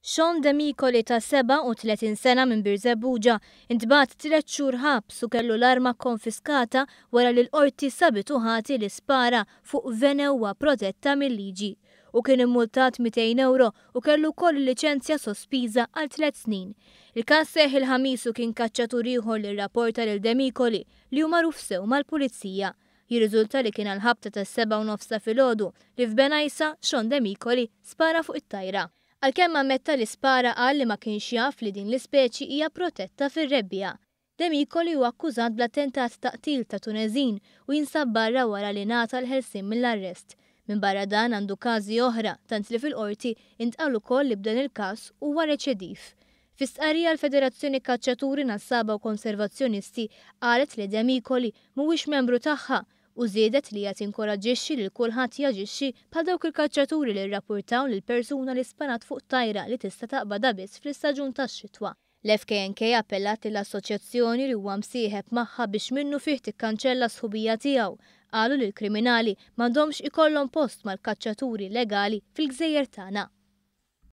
Sean Demicoli ta' 37 sena minn Birżebbuġa intbagħat 3 xhur ħabs u kellu l-arma kkonfiskata wara li l-Qorti sabitu ħati li spara fuq venewwa protetta mil-liġi. Hu kien immultat 200 ewro u kellu wkoll il-liċenzja sospiża għal tliet snin. Il-każ seħħ il-Ħamis u kien kaċċatur ieħor li rrapporta lil Demicoli li hu magħruf sew mal-Pulizija. Jirriżulta li kien għall-ħabta tas-sebgħa u nofs ta' filgħodu li f'Bengħajsa Sean Demicoli spara fuq it-tajra. Għalkemm ammetta li spara qal li ma kienx jaf li din l-ispeċi hija protetta fir-rebbiegħa. Demicoli hu akkużat bl-attentat ta' qtil ta' Tuneżin u jinsab barra wara li ngħata l-ħelsien mill-arrest. Minbarra dan għandu każi oħra tant li fil-Qorti intqal ukoll li b'dan il-każ huwa reċediv. Fi stqarrija l-Federazzjoni Kaċċaturi Nassaba u Konservazzjonisti qalet li Demicoli mhuwiex membru tagħha u żiedet li hija tinkoraġġixxi lil kulħadd jaġixxi bħal dawk il-kaċċaturi li rrappurtaw lil persuna li sparat fuq tajra li tista' taqbadha biss fl-istaġun tax-xitwa. L-FKNK appellat lill-assoċjazzjoni li huwa msieħeb magħha biex minnufih tikkanċella s-sħubija tiegħu. Qalu li l-kriminali m'għandhomx ikollhom post mal-kaċċaturi legali fil-gżejjer tagħna.